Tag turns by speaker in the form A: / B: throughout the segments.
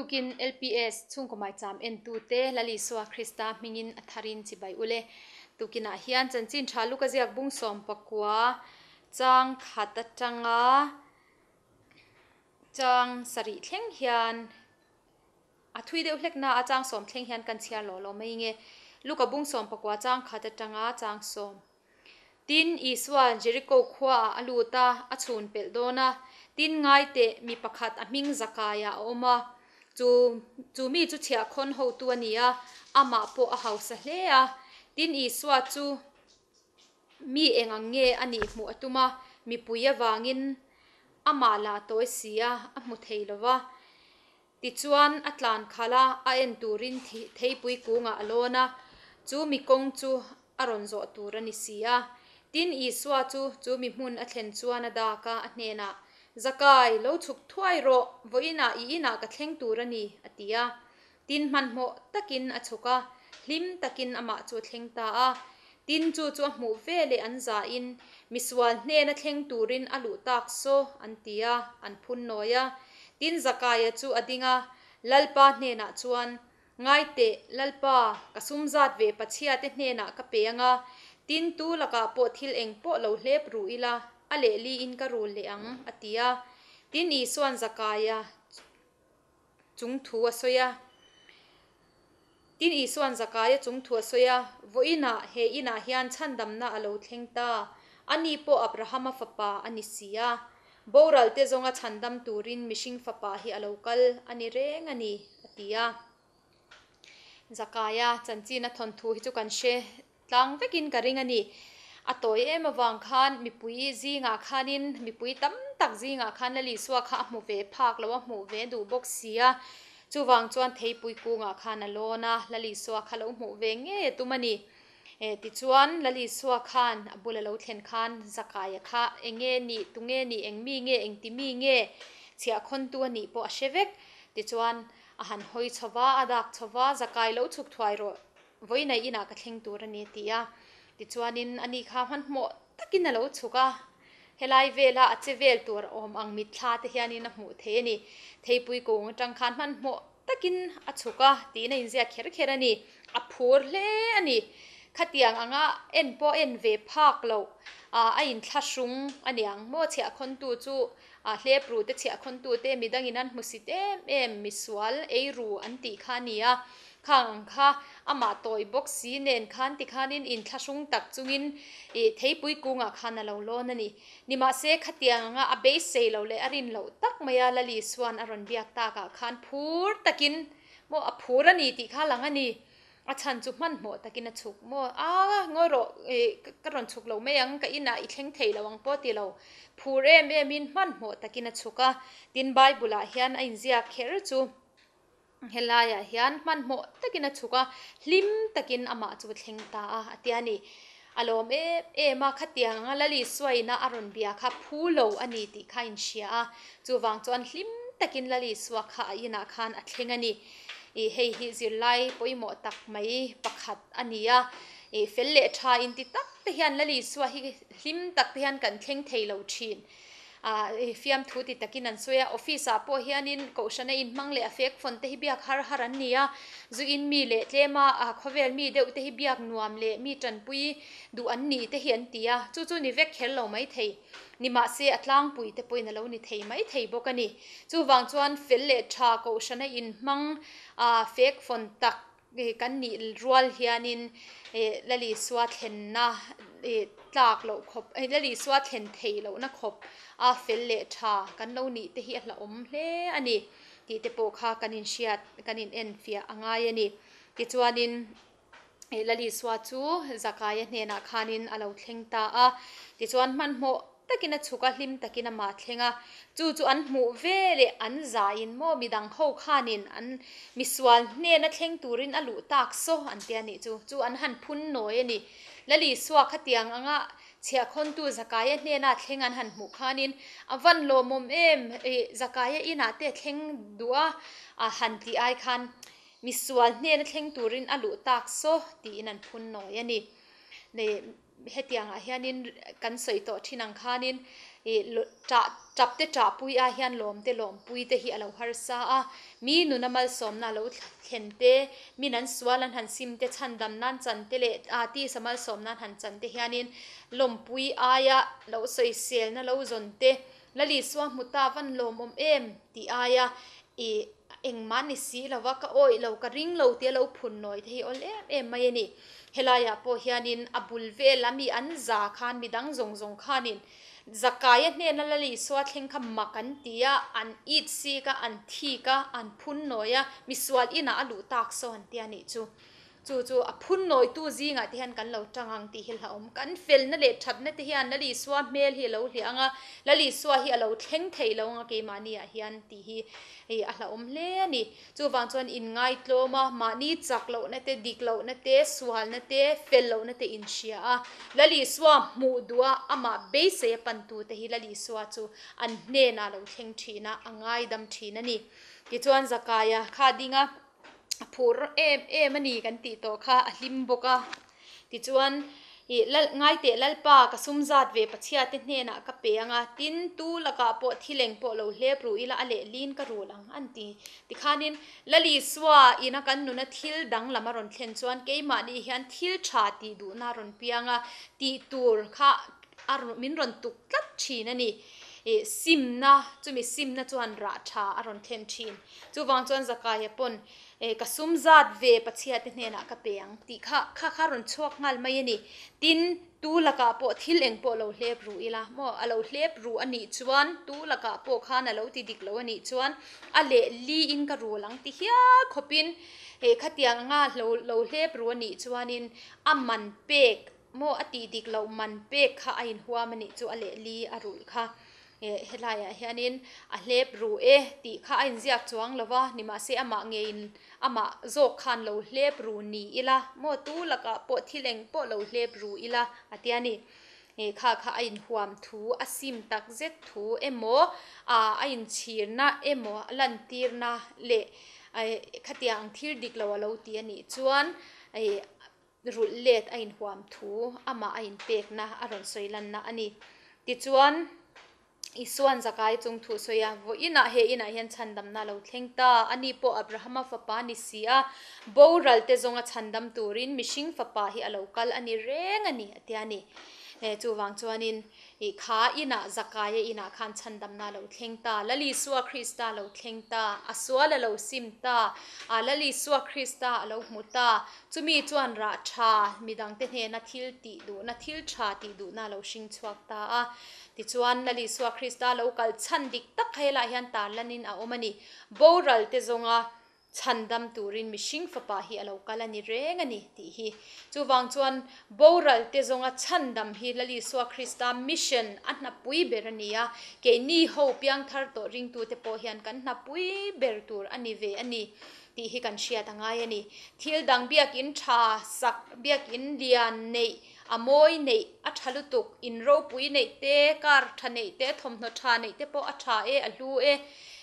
A: Tukin LPS chhungkaw maicham entute Lal Isua Krista hmingin a tharin chibai ule. Tukinah hian chanchin tha luka ziak bung 19 chang khat atanga chang sarih thleng hian A thui deuh hlek na a chang sawm thleng hian kan chhiar lawh lawh mai nge. Luka bung 19 chang khat atanga chang sawm. Tin, Isua Jeriko khuaah a lut a, a chhun pelh dawn a. Tin, ngai teh, mi pakhat a hming Zakaia a awm a. Chu, chu mi chu chhiahkhawn hotu a ni a, amah pawh a hausa hle a. Tin, Isua chu mi eng ang nge a nih hmuh a tum a, mipui avangin amah la tawi si a, a hmu thei lo va. Tichuan, a tlan khalh a, a en turin theipui kungah a lawn a, chu mi kawng chu a rawn zawh tur a ni si a. Tin, Isua chu chu mi hmun a thlen chuan a dak a, a hnenah, Zakai, lo chhuk thuai rawh, vawiinah i inah ka thleng tur a ni, a ti a. Tin, hmanhmawh takin a chhuk a, hlim takin amah chu a thleng ta a. Tin, chu chu a hmuh ve leh an zahin, Misual hnena thleng turin a luh tak saw, an ti a, an phun nawi a. Tin, Zakaia chu a ding a, Lalpa hnenah chuan, Ngai teh, Lalpa, ka sum zat ve Pachhiate hnenah ka pe ang a, tin, tu lakah pawh thil eng pawh lo hlep ru ila, a lehliin ka rul leh ang, a ti a. Tin, Isua'n Zakaia chung thu a sawi a. Tin, Isua'n Zakaia chung thu a sawi a, Vawiinah he inah hian chhandamna a lo thleng ta, ani pawh Abrahama fapa a ni si a. Boral te zawnga chhandam turin mihring fapa hi a lo kal a ni reng a ni, a ti a. Zakaia chanchin a thawnthu hi chu kan hre Tlang vekin ka ring a ni. A tawi em avang khan mipui zingah khanin mipui tam tak zingah khan Lal Isua kha a hmu ve phak lo a, hmuh ve duh bawk si a. Chuvang chuan theipui kungah khan a lawn a, Lal Isua kha lo hmuh ve ngei a tum a ni. E, tichuan Lal Isua khan a bula lo thlen khan Zakaia kha eng nge nih, tu nge nih, eng mi nge, engti mi nge chhiahkhawntu a nih pawh a hre vek. Tichuan a han hawi chho va, a dak chho va, Zakai lo chhuk thuai rawh. Vawi nei inah ka thleng tur a ni a ti a. Tichuanin ani kha hmanhmawh takin a lo chhuk a, helai vela a che vel tur a awm ang mitthla te hianin a hmuh thei a ni. Theipui kung atang khan hmanhmawh takin a chhuk a tiin a inziak kher kher a ni. A phur hle a ni. Khatiang anga en pawh en ve phak loh a inthlahrung a niang maw chhiahkhawntu chu hlep ru te chhiahkhawntu te midangin an hmusit em em misual ei ru an tih kha a ni a. Khang ang kha amah tawi bawk si nen khan tikhanin inthlahrung tak chungin ih theipui kungah khan a lo lawn a ni. Nimahse khatiang anga a beisei loh leh a rin loh tak maia Lali Suan a rawn biak takah khan phur takin maw a phur a ni tih kha lang a ni. A chhan chu hmanhmawh takin a chhuk maw a ngawi rawh ih ka rawn chhuk lo mai ang ka inah i thleng thei lo ang pawh ti lo. Phur em emin hmanhmawh takin a chhuk a, tin Bible ah hian a inziak kher chu. Helaiah hian hmanhmawh takin a chhuk a, hlim takin amah chu a thleng ta a, a ti a ni. A lawm em em a, khatiang anga Lali Suaina a rawn bia kha phu lo a ni tih kha a inhria a, chuvang chuan hlim takin Lali Sua kha a inah khan a thleng a ni. Ih hei hi zirlai pawimawh tak mai pakhat a ni a, ih fel leh tha inti tak te hian Lali Sua hi hlim tak te hian kan thleng thei lo thin. Fiamthu ti takin an sawi a, office ah pawh hianin kohhrana inhmang leh a fek fawn te hi biak har har an ni a, zu in mi leh tlema khawvel mi deuh te hi biak nuam leh mi tanpui duh an ni te hi an ti a, chu chu ni vek kher lo mai thei. Nimahse a tlangpui te pawhin a lo ni thei mai thei bawk a ni. Chuvang chuan fel leh tha kohhrana inhmang fek fawn tak Kan nih rual hianin Lali Sua thlenna tlak loh khawp, Lali Sua thlen theih lohna khawp a fel leh tha kan lo nih te hi a hlauhawm hle a ni tih te pawh kha kan inhriat, kan in enfiah a ngai a ni. Tichuanin Lali Sua chu Zakaia hnenah khanin a lo thleng ta a, tichuan hmanhmawh takin a chhuk a, hlim takin amah thleng a, chu chu an hmuh ve leh an zaiin maw midang ho khanin an misual hnena thleng turin a luh tak saw an ti a nih chu, chu an han phun nawi a ni. Lali Sua khatiang anga chhiahkhawntu Zakaia hnena thleng an han hmuh khanin a van lawmawm em, ih Zakaia inah te thleng duh a, a han tih ai khan misual hnena thleng turin a luh tak saw tiin an phun nawi a ni. Hetiangah hianin kan sawi tawh thin ang khanin Ih ṭah ṭap te ṭahpui ai hian lawm te lawmpui te hi a lo harsa a, mi nuna malsawmna a lo thlen te, min an sual an han sim te, chhandam nan chan te leh aa tisa malsawm nan han chan te hianin lawmpui aia lo sawiselna lo zawn te, Lalisua hmu ta van lawmawm em tih aia ih engmah ni si lova ka awih lo ka ring lo tia lo phun nawi te hi awl em em mai a ni. Helaiah pawh hianin a bul vel a mi an za khan midang zawng zawng khanin Zakaia hnena Lalisua thleng kha mak an ti a, an it sik a, an thik a, an phun nawi a, misual inah a luh tak saw an ti a nih chu. Chu chu a phun nawitu zingah te hian kan lo tang ang tih hi hlauhawm. Kan felna leh thatna te hian Lalisua hmel hi a lo hliah ang a, Lalisua hi a lo thleng thei lo ang a keimahniah hian tih hi hei a hlauhawm hle a ni. Chuvang chuan inngaitlawm a, mahni chak lohna te, dik lohna te, sualna te, fel lohna te inhria a, Lalisua hmuh duh a, amah beisei a pantute hi Lalisua chu an hnenah a lo thleng thin a, a ngaidam thin a ni. Tichuan Zakaia kha ding a. a phur em em a ni kan tih tawh kha a hlim bawk a tichuan ih lal ngai teh lalpa ka sum zat ve pachhia te hnenah ka pe ang a tin tu lakah pawh thil eng pawh lo hlep ru ila a leh lin ka rul ang an ti tikhanin Lalisua ina kan nuna thil danglam a rawn thlen chuan keimahni hian thil tha tih duhna a rawn piang a tih tur kha a min rawn tuk tlat thin a ni ih simna chumi simna chuan rah tha a rawn thlen thin. Chuvang chuan Zakaia pawn, Eh, ka sum zat ve Pathiate hnenah ka pe ang tih kha kha kha rawn chhuak nghal mai a ni. Tin, tu lakah pawh thil eng pawh lo hlep ru ila maw? A lo hlep ru a nih chuan, tu lakah pawh khan a lo ti dik lo a nih chuan a leh liin ka rul ang ti hial khawpin, eh, khatiang anga lo lo hlep ru a nih chuanin a man pek maw a tih dik loh man pek kha a inhuam a nih chu a leh li a rulh kha. Eh helaiah hianin a hlep ru e tih kha a inziak chuang lo va, nimahse amah ngeiin amah zawk khan lo hlep ru ni ila maw tu lakah pawh thil eng pawh lo hlep ru ila a tia ni. Eh kha kha a inhuam thu a sim tak zet thu emaw ah a inchhirna emaw a lantirna leh eh khatiang thil dik lo a lo ti a nih chuan eh Rulh let a inhuam thu amah a inpekna a rawn sawi lanna a ni. Tichuan, Isua'n Zakai chung thu sawi a, Vawiinah he inah hian chhandamna a lo thleng ta, ani pawh Abrahama fapa ni si a, boral te zawnga chhandam turin mihring fapa hi a lo kal a ni reng a ni, a ti a ni. Chuvang chuanin, Ih kha inah Zakaia inah khan chhandamna a lo thleng ta, Lal Isua Krista a lo thleng ta, a sual a lo sim ta, a Lal Isua Krista a lo hmu ta, chumi chuan rah tha midangte hnena thil tih duhna, thil tha tih duhna a lo hring chhuak ta a. Tichuan Lal Isua Krista a lo kal chhan dik tak kha helaiah hian tarlanin a awm a ni. Boral te zawnga Chhandam turin mihring fapa hi a lo kal a ni reng a ni tih hi. Chuvang chuan boral te zawnga chhandam hi Lal Isua Krista mission a hnapui ber a ni a, keini ho piangthar tawh ringtute pawh hian kan hnapui ber tur a ni ve a ni tih hi kan hriat a ngai a ni. Thil dang biakin tha sak, biakin lian neih, a mawi neih, a tha lutuk, in ropui neih te, car tha neih te, thawmhnaw tha neih te pawh a tha e, a hlu e.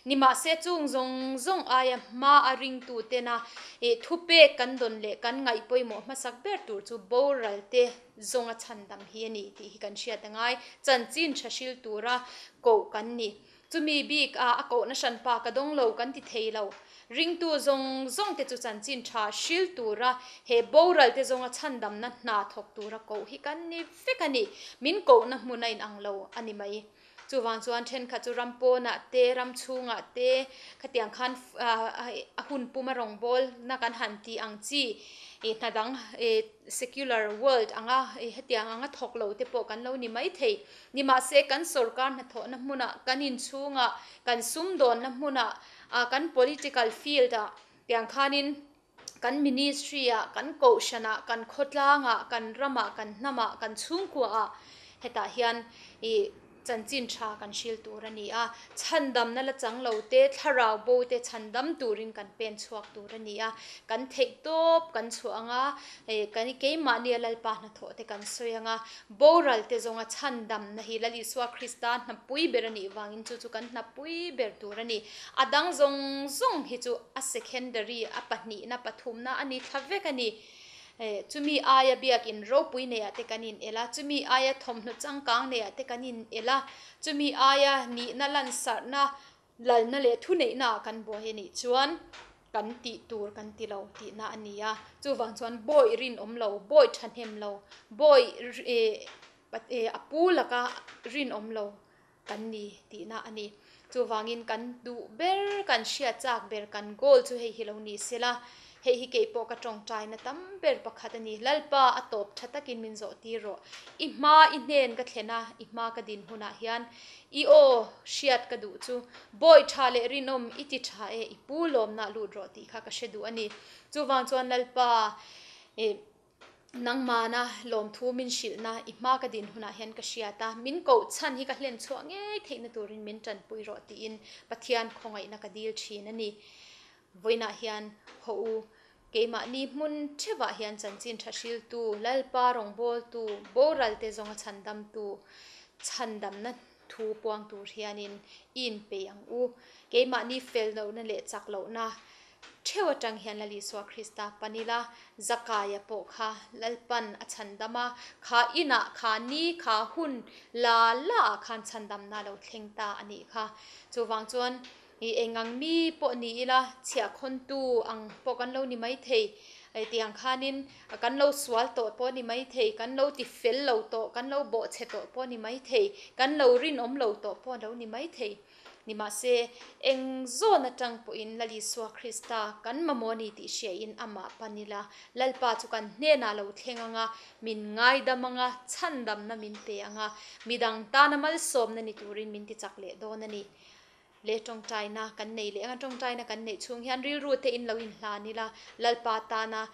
A: Nimahse chung zawng zawng aia hma a ringtu tena ih thupek kan dawn leh kan ngaih pawimawh hmasak ber tur chu boral te zawnga chhandam hi a ni tih hi kan hriat a ngai. Chanchin tha hril tura koh kan ni. Chumi bik a a kohna hranpa ka dawng lo kan ti thei lo. Ringtu zawng zawng te chu chanchin tha hril tura he boral te zawnga chhandamna hna thawk tura koh hi kan ni vek a ni. Min kohna hmun a inang lo a ni mai. Chuvang chuan thenkhat chu ram pawnah te, ram chhungah te khatiang khan a hun puma rawngbawlna kan han tih ang chi hna dang secular world anga hetiang anga thawk lo te pawh kan lo ni mai thei. Nimahse, kan sorkar hnathawhna hmunah, kan inchhungah, kan sumdawnna hmunah, kan political field-ah tiang khanin kan ministry-ah, kan kohhranah, kan khawtlangah, kan ramah, kan hnamah, kan chhungkuaah hetah hian ih chanchin tha kan hril tur a ni a. Chhandamna la chang lo te, thlarau bo te chhandam turin kan pen chhuak tur a ni a. Kan theih tawp kan chhuah ang a, kan keimahnia Lalpa hnathawh te kan sawi ang a. Boral te zawnga chhandamna hi Lal Isua Krista hnapui ber a nih vangin chu chu kan hnapui ber tur a ni. A dang zawng zawng hi chu a secondary, a pahnihna, pathumna a ni thla vek a ni. Chumi aia biakin ropui neiah te kan in el a, chumi aia thawmhnaw changkang neiah te kan in el a, chumi aia nihna lansarhna, lalna leh thuneihna ah kan buai a nih chuan kan tih tur kan ti lo tihna a ni a. Chuvang chuan bawi rinawm lo, bawi thahnem lo, bawi a pu laka rinawm lo kan ni tihna a ni. Chuvangin kan duh ber, kan hriat chak ber, kan goal chu hei hi lo ni sela, hei hi kei pawh ka tawngtaina tam ber pakhat a ni. Lalpa a tawp tha takin min zawh tir rawh. I hma i hnen ka thlen a, i hma ka din hunah hian i aw hriat ka duh chu bawi tha leh rinawm i ti tha e, i pu lawmnah lut rawh tih kha ka hre duh a ni. Chuvang chuan Lalpa i. Nangmana lawmthu min hrilhna i hma ka din hunah hian ka hriat a, min koh chhan hi ka hlen chhuah ngei theihna turin min tanpui rawh tiin Pathian khawngaihna ka dil thin a ni. Vawiinah hian haw u, keimahni hmun theuhah hian chanchin tha hriltu, Lalpa rawngbawltu, boralte zawnga chhandamtu, chhandamna thu puang tur hianin i inpeih ang u. Keimahni fel lohna leh chak lohna Theu atang hian Lal Isua Krista pan ila, Zakaia pawh kha Lalpan a chhandam a, kha inah kha ni kha hun la la ah khan chhandamna a lo thleng ta a nih kha. Chuvang chuan i engang mi pawh ni ila, chhiahkhawntu ang pawh kan lo ni maithei, tiang khanin kan lo sual tawh pawh a ni maithei, kan lo ti fel lo tawh, kan lo bawhchhe tawh pawh a ni maithei, kan lo rinawm lo tawh pawh a lo ni maithei. Nimahse, eng zawn atang pawhin Lal Isua Krista kan mamawh a ni tih hriain amah pan ila, Lalpa chu kan hnenah lo thleng ang a, min ngaidam ang a, chhandamna min pe ang a, midang tana malsawmna ni turin min tichak leh dawn a ni. Le tawngtaina kan nei leh ang a, tawngtaina kan neih chhung hian rilru te in lo inhlan ila, Lalpa tana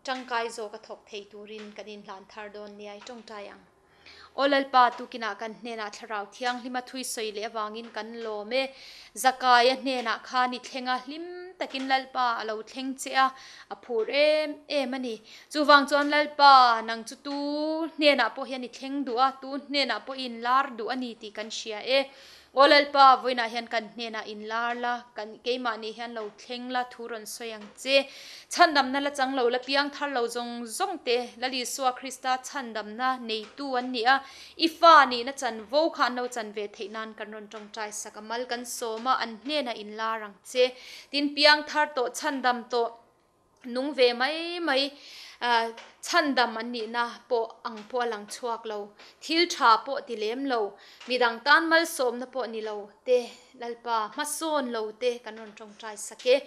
A: tangkai zawk a thawk thei turin kan inhlan thar dawn nia i tawngtai ang. Aw Lalpa, tukinah kan hnenah Thlarau Thianghlima thui sawi leh avangin kan lawm e. Zakaia hnenah khan i thleng a, hlim takin Lalpa a lo thleng che a, a phur em em a ni. Chuvang chuan Lalpa, nang chu tu hnenah pawh hian i thleng duh a, tu hnenah pawh i inlar duh a ni tih kan hria e. Aw Lalpa, vawiinah hian kan hnenah inlar la, kan keimahni hian lo thleng la, thu rawn sawi ang che. Chhandamna la chang lo, la piang thar lo zawng zawng te, Lal Isua Krista chhandamna neitu an ni a, i fa nihna chanvo kha an lo chan ve theih nan kan rawn tawngtai sak a, mal kan sawm a, an hnenah inlar ang che. Tin, piang thar tawh, chhandam tawh, Nung ve mai mai chhandam an nihna pawh ang pawh a lang chhuak lo, thil tha pawh ti lem lo, midang tan malsawmna pawh ni lo te, Lalpa hmasawn lo te kan rawn tawngtai sak e.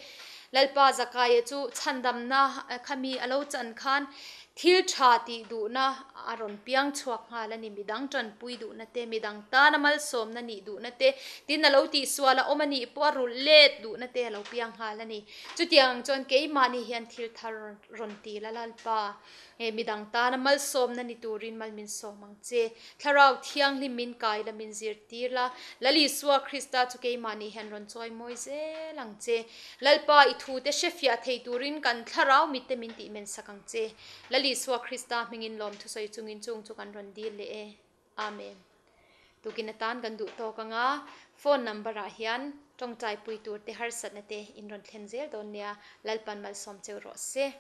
A: Lalpa Zakaia chu chhandamna khami a lo chan khan thil tha tih duhna a rawn piang chhuak nghal a ni, midang tanpui duhna te, midang tana malsawmna nih duhna te, tin a lo tihsual a awm a nih pawh a rulh let duhna te a lo piang nghal a ni. Chutiang chuan keimahni hian thil thar rawn ti la Lalpa, he midang tana malsawmna ni turin mal min sawm ang che. Thlarau Thianghlim min kai la, min zirtir la, Lal Isua Krista chu keimahni hian rawn chawi mawi zel ang che. Lalpa, i thute hrefiah thei turin kan thlarau mitte min tih men sak ang che. Lal Isua Krista hmingin lawm thusawi chungin chung chu kan rawn dil leh e. Amen. Tukin atan kan duh tawk anga phone number ah hian tawngtai pui tur te harsatna te in rawn thlen zel dawn nia Lalpan malsawm cheu rawh se.